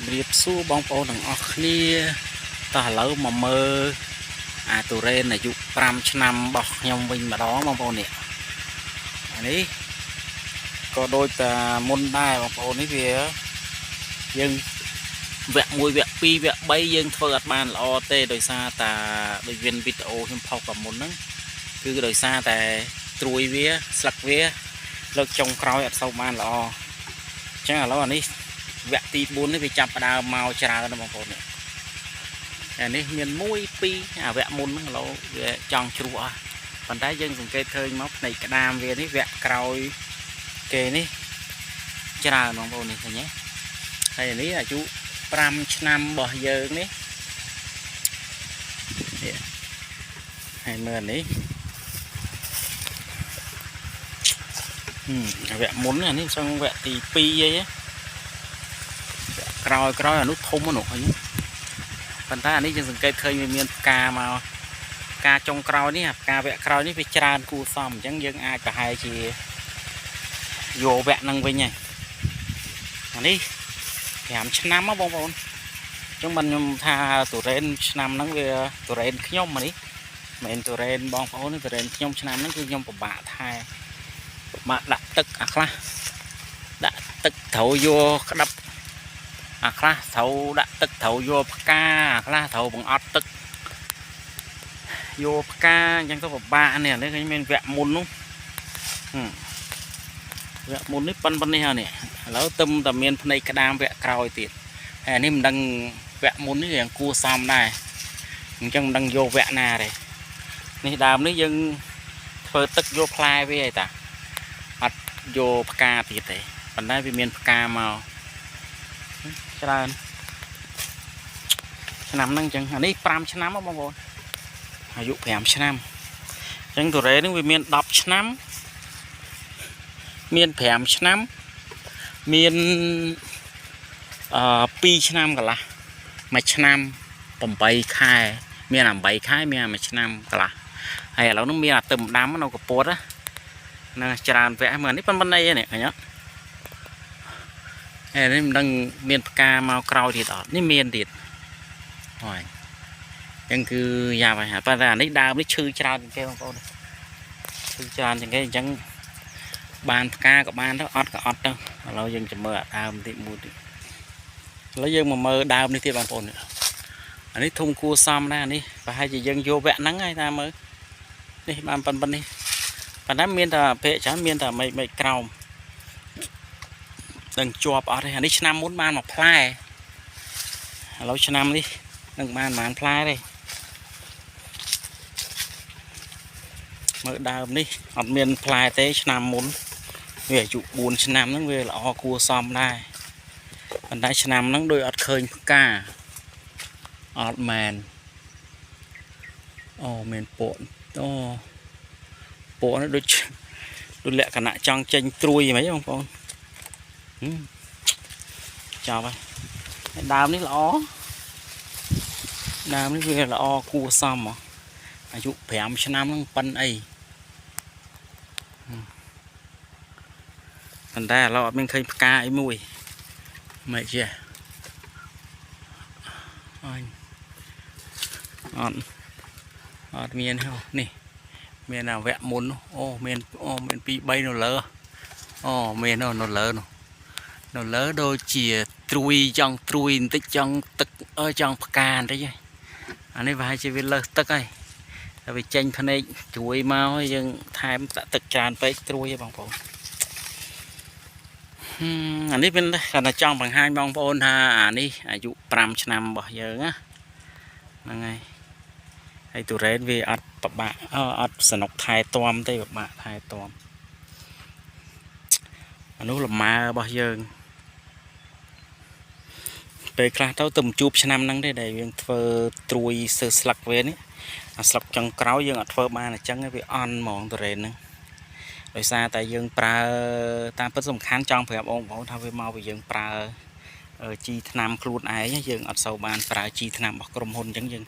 ជំរាបសួរបងប្អូនទាំងអស់គ្នាតោះឥឡូវមកមើលអាទុរេនអាយុ5ឆ្នាំរបស់ខ្ញុំវិញម្ដងបងប្អូននេះអានេះក៏ដូចតែមុនដែរបងប្អូននេះវាយើងវគ្គ1វគ្គ2វគ្គ3យើងធ្វើអត់បានល្អទេដោយសារតាដូចវិនវីដេអូខ្ញុំផុសកាមុនហ្នឹងគឺដោយសារតែត្រួយវាស្លឹកវាលើកចុងក្រោយអត់សូវបានល្អអញ្ចឹងឥឡូវអានេះ វគ្គទី4នេះវាចាប់ផ្ដើមមកច្រើនណាស់បងប្អូននេះអានេះមាន1 2អាវគ្គមុនហ្នឹងឥឡូវវាចង់ជ្រុះអស់ប៉ុន្តែយើងសង្កេតឃើញមកផ្នែកក្តាមវានេះវគ្គក្រោយគេនេះច្រើនបងប្អូននេះឃើញទេហើយអានេះអាយុ5ឆ្នាំរបស់យើងនេះនេះហើយមើលអានេះអាវគ្គមុននេះអានេះសឹងវគ្គទី2អីហ៎ ក្រោយក្រោយអានោះធំនោះឃើញប៉ុន្តែអានេះយើងសង្កេតឃើញវាមានផ្កាមកផ្កាចុងក្រោយនេះអាផ្កាវគ្គក្រោយនេះវាច្រើនគួរសមអញ្ចឹងយើងអាចប្រហែលជាយកវគ្គហ្នឹងវិញហើយអានេះ5ឆ្នាំហ៎បងប្អូនអញ្ចឹងបានខ្ញុំថាទុរេនឆ្នាំហ្នឹងវាទុរេនខ្ញុំនេះមិនមែនទុរេនបងប្អូនទេទុរេនខ្ញុំឆ្នាំហ្នឹងគឺខ្ញុំពិបាកថែពិបាកដាក់ទឹកអាខ្លះដាក់ទឹកត្រូវយកក្តាប់ អាខ្លះត្រូវដាក់ទឹកត្រូវយកផ្កាអាខ្លះត្រូវបង្អត់ទឹកយកផ្កាអញ្ចឹងទៅពិបាកនេះនេះឃើញមានវគ្គមុននោះវគ្គមុននេះប៉ុនប៉ុននេះហើយនេះឥឡូវទឹមតែមានភ្នែកក្តាមវគ្គក្រោយទៀតហើយអានេះមិនដឹងវគ្គមុននេះរៀងគួរសមដែរអញ្ចឹងមិនដឹងយកវគ្គណាទេនេះដើមនេះយើងធ្វើទឹកយកផ្លែវាឯតាអត់យកផ្កាទៀតទេប៉ុន្តែវាមានផ្កាមកច្រើនឆ្នាំហ្នឹងអញ្ចឹងអានេះ5ឆ្នាំហ៎បងប្អូនអាយុ5ឆ្នាំអញ្ចឹងទុរេហ្នឹងវាមាន10ឆ្នាំមាន5ឆ្នាំមានអឺ2ឆ្នាំកន្លះមួយឆ្នាំ8ខែមាន8ខែមានមួយឆ្នាំកន្លះហើយឥឡូវហ្នឹងមានអាទឹមដាំនៅកពតហ្នឹងច្រើនវគ្គមើលនេះប៉ុណ្ណេះនេះឃើញអត់ ហើយនេះមិនដឹងមានផ្កាមកក្រោយទៀតអត់នេះមានទៀតហើយអញ្ចឹងគឺយ៉ាប់ហើយប៉ុន្តែអានេះដើមនេះឈឺច្រើនជាងគេបងប្អូនឈឺច្រើនជាងគេអញ្ចឹងបានផ្កាក៏បានទៅអត់ក៏អត់ទៅឥឡូវយើងចាំមើលអាដើមទៀតមួយទៀតឥឡូវយើងមកមើលដើមនេះទៀតបងប្អូននេះអានេះធំគួរសមដែរអានេះប្រហែលជាយើងយកវគ្គហ្នឹងហើយតាមមើលនេះបានប៉ុណ្ណេះប៉ុន្តែមានតែភាកច្រើនមានតែមេឃមេឃក្រោម ដឹងជាប់អត់ទេអានេះឆ្នាំមុនបានមួយផ្លែឥឡូវឆ្នាំនេះនឹងបានប្រហែលផ្លែទេមើលដើមនេះអត់មានផ្លែទេឆ្នាំមុនវាអាយុ4ឆ្នាំហ្នឹងវាល្អគួរសមដែរប៉ុន្តែឆ្នាំហ្នឹងដូចអត់ឃើញផ្កាអត់មែនអូមានពកអូពកនេះដូចដូចលក្ខណៈចង់ចេញត្រួយហ្មងបងប្អូន ចប់ហើយហើយដើមនេះល្អដើមនេះវាល្អគួរសមហ៎អាយុ5ឆ្នាំហ្នឹងប៉ិនអីប៉ុន្តែឥឡូវអត់មានឃើញផ្កាអីមួយមិនជាអញអត់អត់មានទេនេះមានអាវគ្គមុននោះអូមានអូមាន2 3នៅលើអូមាននៅលើនោះ នៅលើដូចជាត្រួយចង់ត្រួយបន្តិចចង់ទឹកអើចង់ផ្កាបន្តិចហើយអានេះប្រហែលជាវាលើសទឹកហើយតែវាចេញភ្នែកត្រួយមកហើយយើងថែមដាក់ទឹកច្រើនពេកត្រួយហ៎បងប្អូនហឹមអានេះមានគាត់តែចង់បង្ហាញបងប្អូនថាអានេះអាយុ5ឆ្នាំរបស់យើងណាហ្នឹងហើយហើយទុរេនវាអត់ប្របាក់អត់សនុកថែទាំទេពិបាកថែទាំអានោះលម៉ើរបស់យើង ពេលខ្លះទៅទៅជួបឆ្នាំហ្នឹងទេដែលយើងធ្វើត្រួយសើស្លឹកវានេះអាស្លឹកចុងក្រោយយើងអត់ធ្វើបានអញ្ចឹងវាអន់ហ្មងទុរេនហ្នឹងដោយសារតែយើងប្រើតាមពិតសំខាន់ចង់ប្រាប់បងប្អូនថាវាមកពីយើងប្រើជីថ្នាំខ្លួនឯងយើងអត់សូវបានប្រើជីថ្នាំរបស់ក្រុមហ៊ុនអញ្ចឹងយើង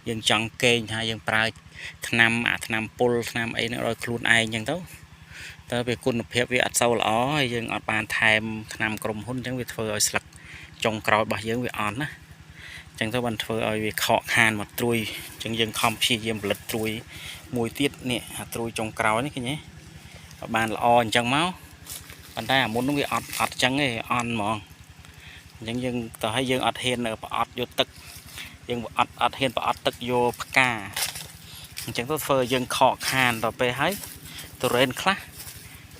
យើងចង់កេងថាយើងប្រើថ្នាំអាថ្នាំពុលថ្នាំអីហ្នឹងឲ្យខ្លួនឯងអញ្ចឹងទៅតើវាគុណភាពវាអត់សូវល្អហើយយើងអត់បានថែមថ្នាំក្រុមហ៊ុនអញ្ចឹងវាធ្វើឲ្យស្លឹក ចុងក្រោយរបស់យើងវាអន់ណាអញ្ចឹងទៅបានធ្វើឲ្យវាខកខានមកត្រួយអញ្ចឹងយើងខំព្យាយាមផលិតត្រួយមួយទៀតនេះអាត្រួយចុងក្រោយនេះឃើញទេបានល្អអញ្ចឹងមកប៉ុន្តែអាមុននោះវាអត់អត់អញ្ចឹងទេអន់ហ្មងអញ្ចឹងយើងទៅឲ្យយើងអត់ហ៊ានប្រអត់យកទឹកយើងអត់អត់ហ៊ានប្រអត់ទឹកយកផ្កាអញ្ចឹងទៅធ្វើឲ្យយើងខកខានដល់ពេលហើយទុរេនខ្លះ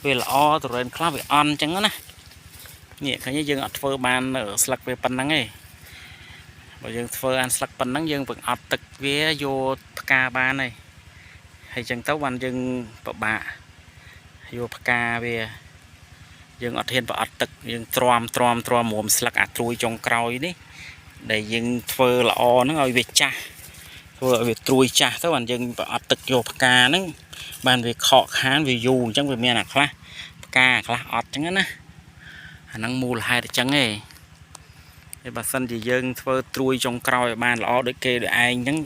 វាល្អទុរេនខ្លះវាអន់អញ្ចឹងណានេះឃើញយើងអត់ធ្វើបានស្លឹកវាប៉ុណ្្នឹងទេបើយើងធ្វើអានស្លឹកប៉ុណ្ណឹងយើងបង្អត់ទឹកវាយកផ្កាបានហើយហើយអញ្ចឹងទៅបានយើងពិបាកយកផ្កាវាយើងអត់ហ៊ានប្រអត់ទឹកយើងទ្រាំទ្រាំទ្រាំរួមស្លឹកអាត្រួយចុងក្រោយនេះដែលយើងធ្វើល្អហ្នឹងឲ្យវាចាស់ធ្វើឲ្យវាត្រួយចាស់ទៅបានយើងប្រអត់ទឹកយកផ្កាហ្នឹងបានវាខកខានវាយូរអញ្ចឹងវាមានអាខ្លះផ្កាខ្លះអត់អញ្ចឹងណាអាហ្នឹងមូលហេតុអញ្ចឹងឯងហើយបើសិនជាយើងធ្វើត្រួយចុងក្រោយឲ្យបានល្អដូចគេដូចឯងអញ្ចឹង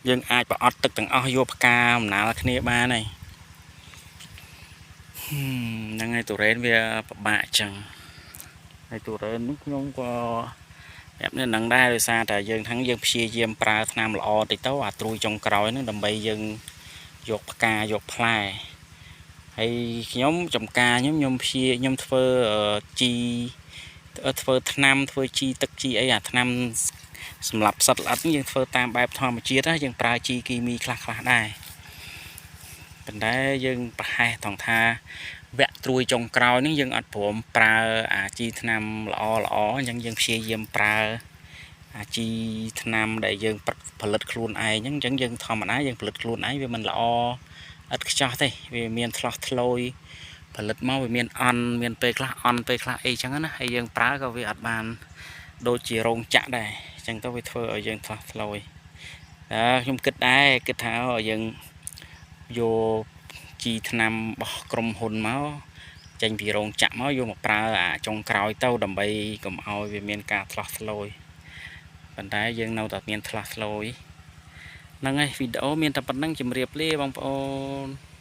យើងអាចប្រអត់ទឹកទាំងអស់យកផ្កាអំណាលគ្នាបានហើយហ្នឹងហើយទុរេនវាពិបាកអញ្ចឹងហើយទុរេននេះខ្ញុំក៏ប្រាប់នេះនឹងដែរដោយសារតែយើងทั้งយើងព្យាយាមប្រើថ្នាំល្អតិចទៅអាត្រួយចុងក្រោយហ្នឹងដើម្បីយើងយកផ្កាយកផ្លែហើយខ្ញុំចំការខ្ញុំខ្ញុំព្យាខ្ញុំធ្វើជីធ្វើថ្នាំធ្វើជីទឹកជីអីអាថ្នាំសម្រាប់សត្វល្អិតយើងធ្វើតាមបែបធម្មជាតិណាយើងប្រើជីគីមីខ្លះខ្លះដែរប៉ុន្តែយើងប្រហែសថងថាវគ្គត្រួយចុងក្រោយនេះយើងអត់ព្រមប្រើអាជីថ្នាំល្អល្អអញ្ចឹងយើងព្យាយាមប្រើអាជីថ្នាំដែលយើងផលិតខ្លួនឯងអញ្ចឹងយើងធម្មតាយើងផលិតខ្លួនឯងវាមិនល្អឥតខ្ចោះទេវាមានឆ្លោះធ្លោយផលិតមកវាមានអន់មានពេលខ្លះអន់ពេលខ្លះអីចឹងណាហើយយើងប្រើក៏វាអត់បានដូចជារោងចក្រដែរអញ្ចឹងទៅវាធ្វើឲ្យយើងឆ្លោះធ្លោយអើខ្ញុំគិតដែរគិតថាយើងយកជីថ្នាំរបស់ក្រុមហ៊ុនមកចេញពីរោងចក្រមកយកមកប្រើអាចុងក្រោយទៅដើម្បីកុំឲ្យវាមានការឆ្លោះធ្លោយប៉ុន្តែយើងនៅតែមានឆ្លោះធ្លោយហ្នឹងហើយវីដេអូមានតែប៉ុណ្្នឹងជម្រាបលាបងប្អូន។